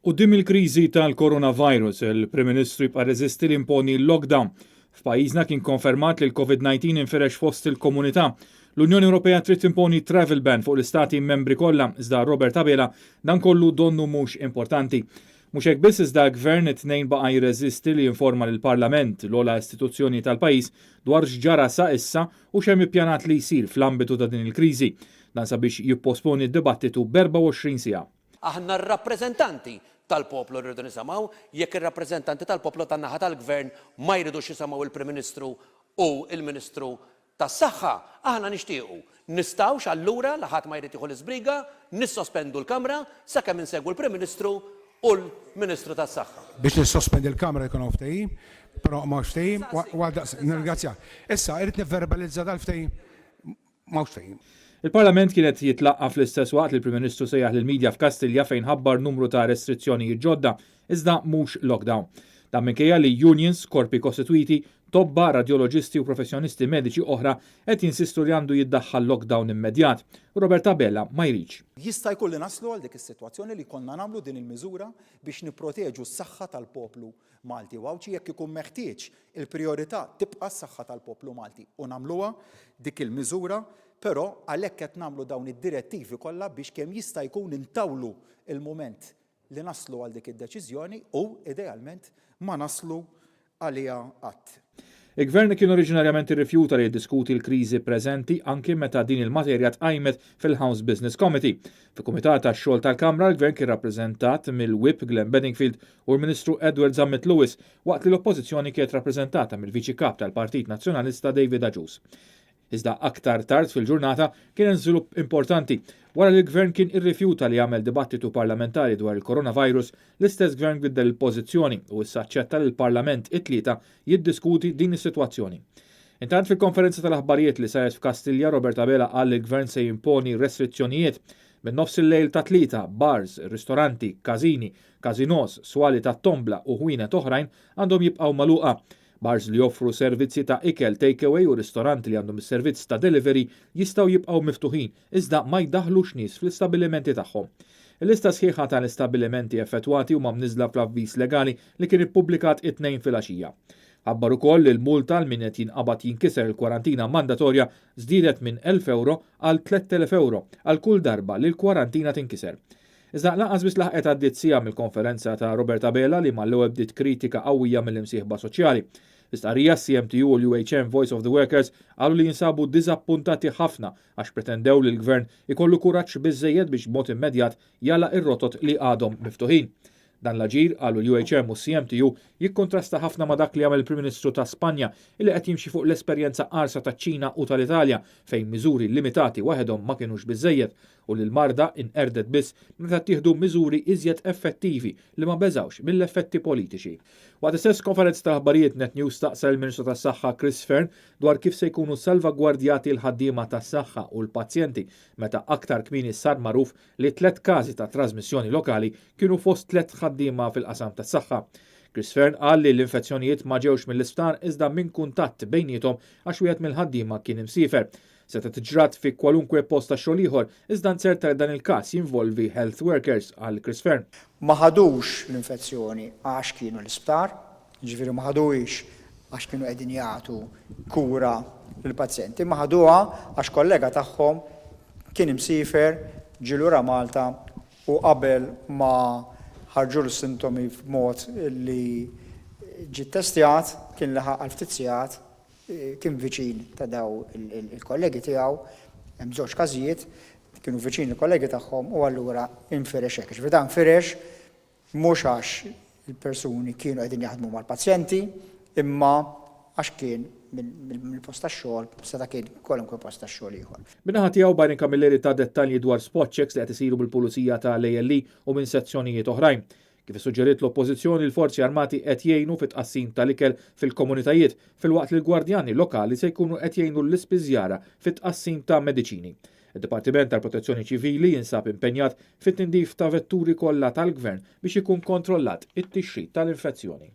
Quddiem il-kriżi tal-coronavirus, il-Prim Ministru jibqa' reżisti li imponi l-lockdown. F'pajjiżna kien konfermat li l-COVID-19 infirex fost il-komunità. L-Unjoni Ewropea trid timponi travel ban fuq l-istati membri kollha, iżda Robert Abela dan kollu donnu mhux importanti. Mhux hekk biss iżda l-Gvern it-Tnejn baqa' jirreżisti li jinforma lill-Parlament, l-ogħla istituzzjoni tal-pajjiż, dwar x'ġara sa issa u x'hemm ippjanat li jsir fl-ambitu ta' din il-kriżi. Dan sabiex jipposponi d-dibattitu b'24 siegħa. Aħna r-rappreżentanti tal-poplu rridu nisimgħu, jekk ir-rappreżentanti tal-poplu tan-naħa tal-Gvern ma jridux jisimgħu l-Prim Ministru u l-Ministru tas-Saħħa, aħna nixtiequ. Nistgħux allura, la ħadd ma jrid jieħu l-iżbriga, nissospendu l-Kamra sakemm insegwu l-Prim Ministru u l-Ministru tas-Saħħa. Biex nissospendi l-Kamra jkun hawn ftehim, però m'hawnx ftehim, u għaldaqstant, nirringrazzjak. Issa, irrid nivverbalizza dal-ftehim, m'hawnx ftehim. Il-Parlament kien qed jitlaqqa' fl-istess waqt li l-Prim Ministru sejjaħ lill-media f'Kastilja fejn ħabbar numru ta' restrizzjonijiet ġodda, iżda mhux lockdown. Dan minkejja li unions, korpi kostitwiti, tobba, radjoloġisti u professjonisti mediċi oħra qed jinsistu li għandu jiddaħħal lockdown immedjat. Robert Abela ma jridx. Jista' jkun li naslu għal dik is-sitwazzjoni li jkollna nagħmlu din il-miżura biex nipproteġu s-saħħa tal-poplu Malti u Għawdxi jekk ikun meħtieġ. Il-prijorità tibqa' s-saħħa tal-poplu Malti u nagħmluha dik il-miżura, però għalhekk qed nagħmlu dawn id-direttivi kollha biex kemm jista' jkun intawlu l-mument li naslu għal dik id-deċiżjoni u, idealment, ma naslu għaliha qatt. Il-Gvern kien oriġinarjament irrifjuta li jiddiskuti l-kriżi preżenti anki meta din il-materja tqajmet fil-House Business Committee. Fil-Kumitat għax-Xogħol tal-Kamra l-Gvern kien rappreżentat mill-Whip Glenn Bedingfield u l-Ministru Edward Zammit Lewis waqt li l-Oppożizzjoni kienet rappreżentata mill-Viċi Kap tal-Partit Nazzjonalista David Agius. Iżda aktar tard fil-ġurnata kien hemm żvilupp importanti. Wara li l-Gvern kien irrifjuta li jagħmel dibattitu parlamentari dwar il-coronavirus, l-istess Gvern biddel il-pożizzjoni u issa aċċetta li l-Parlament it-Tlieta jiddiskuti din is-sitwazzjoni. Intant fil-konferenza tal-aħbarijiet li saret f'Kastilja, Robert Abela qal li l-Gvern se jimponi restrizzjonijiet. Minn nofs il-lejl tat-Tlieta, bars, ristoranti, każini, każinos, swali tat-tombla u ħwienet oħrajn għandhom jibqgħu magħluqa. Bars li joffru servizzi ta' ikel take-away u ristoranti li għandhom is-servizz ta' delivery jistgħu jibqgħu miftuħin iżda ma jdaħħlux nies fl-istabbilimenti tagħhom. Il-lista sħiħa tal-istabbilimenti effettwati huma mniżżla fl-avviż legali li kien ippubblikat it-Tnejn filgħaxija. Ħabbar ukoll li l-multa għal min qed jinqabad jinkiser il-kwarantina mandatorja żdiedet minn €1,000 għal €3,000 għal kull darba li l-kwarantina tinkiser. Iżda lanqas biss laħqet għaddiet siegħa mill-konferenza ta' Robert Abela li mal-ewwel bdiet kritika qawwija mill-imsieħba soċjali. Fi stqarrija s-CMTU u l-UHM Voice of the Workers qalu li jinsabu diżappuntati ħafna għax pretendew li l-Gvern ikollu kuraġġ biżżejjed biex b'mod immedjat jagħlaq ir-rotot li għadhom miftuħin. Dan l-aġir, qalu l-UHM u s-CMTU, jikkuntrasta ħafna ma' dak li għamel il-Prim Ministru ta' Spanja, illi qed jimxi fuq l-esperjenza qarsa taċ-Ċina u tal-Italja fejn miżuri limitati waħedhom ma kinux biżżejjed u li l-marda inqerdet biss meta ttieħdu miżuri iżjed effettivi li ma beżgħux mill-effetti politiċi. Waqt l-istess konferenza tal-aħbarijiet Net News staqsa lill-Ministru tas-Saħħa Chris Fearne dwar kif se jkunu salvagwardjati l-ħaddiema tas-saħħa u l-pazjenti meta aktar kmieni sar magħruf li tlett każi ta' trażmissjoni lokali kienu fost tlett ħaddiema fil-qasam tas-saħħa. Chris Fearne qal li l-infezzjonijiet ma ġewx mill-isptar iżda minn kuntatt bejniethom għax wieħed mill-ħaddiema kien imsiefer. Setgħet ġrat fi kwalunkwe post tax-xogħol ieħor, iżda nzerta li dan il-każ jinvolvi health workers, qal Chris Fearne. Ma ħadux l-infezzjoni għax kienu l-isptar, jiġifieri ma ħaduhiex għax kienu qegħdin jagħtu kura lill-pazjenti, imma ħaduha għax kollega tagħhom kien imsiefer, ġie lura Malta u qabel ma ħarġulu s-sintomi b'mod li ġie ttestjat, kien laħaq għal ftit sigħat, kien viċin ta' daw il-kollegi tiegħu, hemm żewġ każijiet, kienu viċin il-kollegi tagħhom u allura infirex hekk. Ġifieri dan firex Mhux għax il-persuni kienu qegħdin jaħdmu mal-pazjenti, imma għax kien mill-post tax-xogħol, seta' kien kwalunkwe post tax-xogħol ieħor. Min-naħa tiegħu Byron Camilleri ta dettalji dwar spot checks li qed isiru mill-Pulizija ta' l-ALE u minn sezzjonijiet oħrajn. Kif issuġġeriet l-Oppożizzjoni, l-Forzi Armati qed jgħinu fit-tqassim tal-ikel fil-komunitajiet filwaqt li l-gwardjani lokali se jkunu qed jgħinu lill-ispiżjara fit-tqassim ta' mediċini. Id-Dipartiment tal-Protezzjoni Ċivili jinsab impenjat fit-tindif ta' vetturi kollha tal-Gvern biex ikun kontrollat it-tixrid tal-infezzjoni.